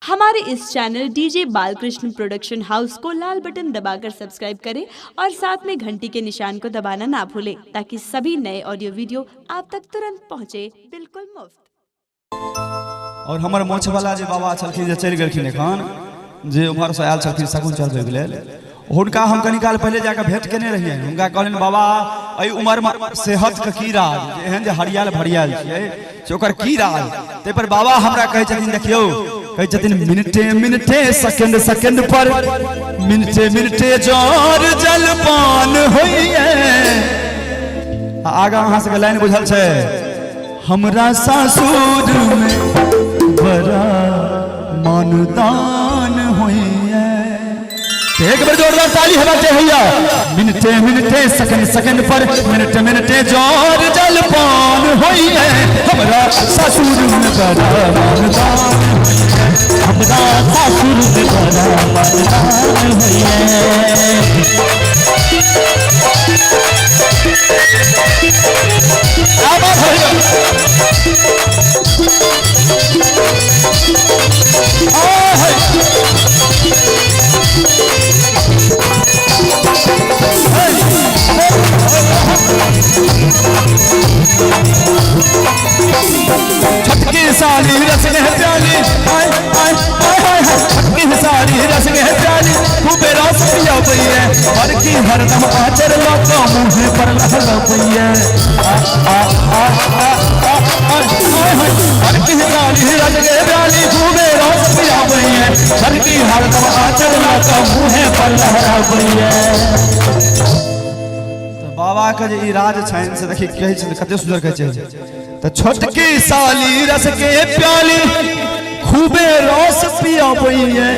हमारे इस channel DJ Balkrishna production house को लाल बटन दबाकर सब्सक्राइब करें और साथ में घंटी के निशान को दबाना ना भूलें, ताकि सभी नए ऑडियो वीडियो आप तक तुरंत पहुंचे बिल्कुल मुफ्त। और हमर मोछ वाला जे बाबा छलखिन जे चलि गेलखिन एखन, जे उम्हरसँ आयल छलखिन शगुन चढ़बैके लेल, हुनका हम कनी काल पहिले जाकऽ भेंट केने रहियै। हुनका कहलनि बाबा एहि उमरमे सेहतके की राज, एहन जे हरियाल भरियाल छियै से ओकर की राज। ताहि पर बाबा हमरा कहै छथिन, देखियौ कहै छथिन मिनटे मिनटे सेकंड सेकंड पर मिनटे मिनटे जर जलपान होइए। आ आगाँ अहाँ सबके लाइन बुझल छै, हमरा सासुर में बड़ा मानदान होइए। एक बेर जोरदार ताली हेबाक चाही भैया। मिनटे मिनटे सेकंड सेकंड पर मिनटे मिनटे जोर जलपान होइए, हमरा सासुर में बड़ा मानदान, हमरा सासुर में बड़ा मानदान होइए। क्या बात है भैया? छटकी साड़ी रस में प्याली, आय आय आय हाय, छटकी साड़ी रस में प्याली, खूबे रस पिया पइए, हर की हरदम आचर लोको मुँह पर लहर पइए। आ आ आ आ आ आय हाय, हर की साड़ी रस में प्याली, खूबे रस पिया पइए, हर की हरदम आचर लोको मुँह पर लहर पइए। बाबा के जे ई राज छनि से देखी कहै छनि, कते सुंदर कहै छै। तऽ छोटकी साली रस के प्याली, खूबे रस पियाबैये,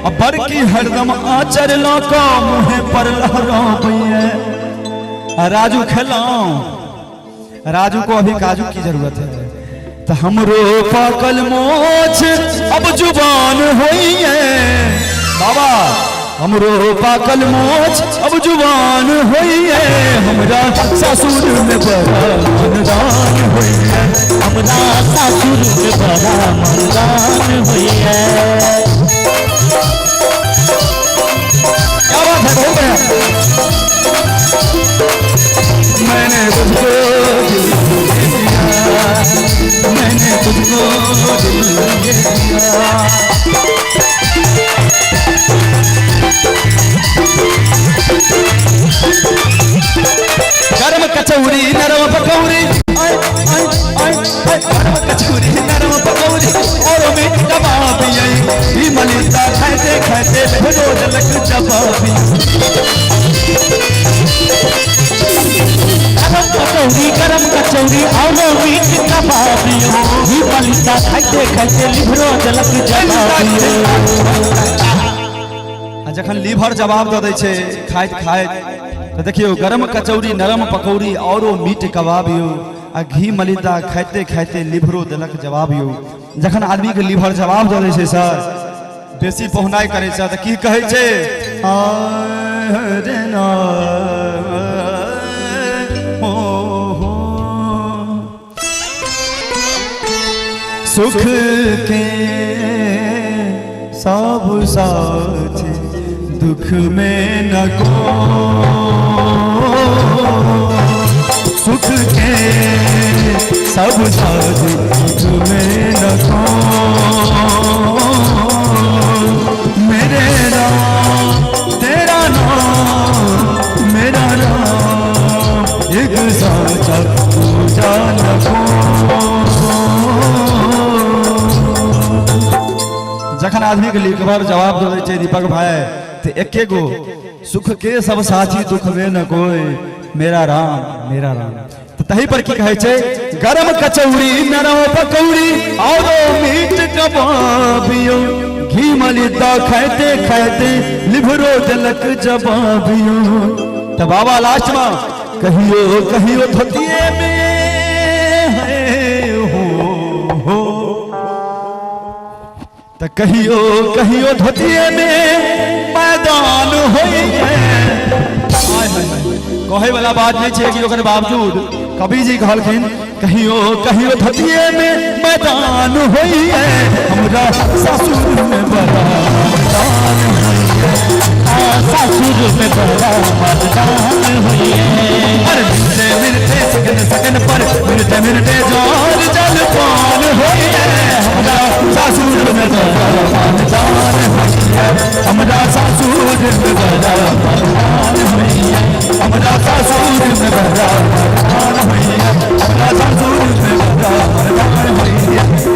आ बड़की हरदम आचर लऽ कऽ मुँहे पर लहराबैये। आ राजू खेलौं, राजू को अभी काजू की जरूरत है। तऽ हमरो पाकल मोछ अब जुबान होइए, बाबा हमरो पाकल मोछ अब जुबान होइए, हमरा सासुर में बड़ा मानदान होइए, हमरा सासुर में बड़ा मानदान होइए। क्या बात है, बहुत बढ़िया। मैंने तुझको दिल दे दिया, मैंने तुझको दिल दे दिया। गरम कचौरी नरम पकौड़ी, आय आय आय आय, गरम कचौरी नरम पकौड़ी और मीठ कबाब ये मलिता खाते खाते रोज लग जवाबी। गरम कचौड़ी गरम कचौड़ी और मीठ कबाब ये मलिता खाते खाते लिभरो जलक जवाबी। आ जखन लीवर जवाब दऽ दै छै खाइत खाइत, तऽ देखियौ गरम कचौड़ी नरम पकौड़ी औरो मीट कबाब यौ, आ घी मलिदा खाइते खाइते लीवरो देलक जवाब यौ। जखन आदमी के लीवर जवाब दऽ दै छै सर, बेसी पहुनाइ करै छै तऽ की कहै छै, आय रे ना हो हो। सुख के सब साथी दुख में न को, सुख के सब साथी दुख में न को, मेरे राम तेरा नाम मेरा राम एक साचा पूजा न को। जखन आदमी के लिखबर जवाब दे छै दीपक भाई, तो एके गो सुख के सब साथी दुख में न कोई, मेरा राम मेरा राम। तो तही पर की कहै छै, गरम कचौड़ी नरम पकौड़ी और मीट कबाबियो, घी मलिदा खाते खाते लिभरो देलक जवाबियो। तो बाबा लास्ट में कहियो कहियो धोतिए में है हो, तो कहियो कहियो धोतिए में मैदान होइए। कहे वाला बात नहीं छै कि ओकर बावजूद कवि जी कहलखिन कहियो कहियो धोतिए में मैदान होइए, हमरा सासुर में मिनटे जर जलपान होइए। हमरा सासुर में बड़ा मानदान होइए। हमरा सासुर में बड़ा मानदान होइए। हमरा सासुर में बड़ा मानदान होइए। हमरा सासुर में बड़ा मानदान होइए।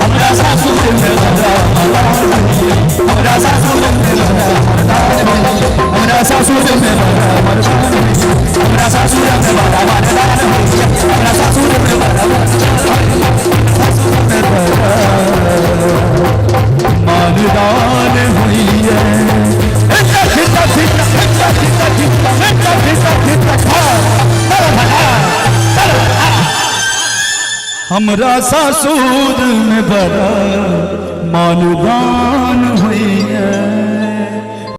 हमरा सासुर में बड़ा मानदान होइए। हमरा सासुर में बड़ा मानदान होइए। हमरा सासुर में बड़ा मानदान होइए। हमरा सासुर में बड़ा मानदान होइए। हमरा सासुर में बड़ा मानदान होइए। हमरा सासुर में बड़ा मानदान।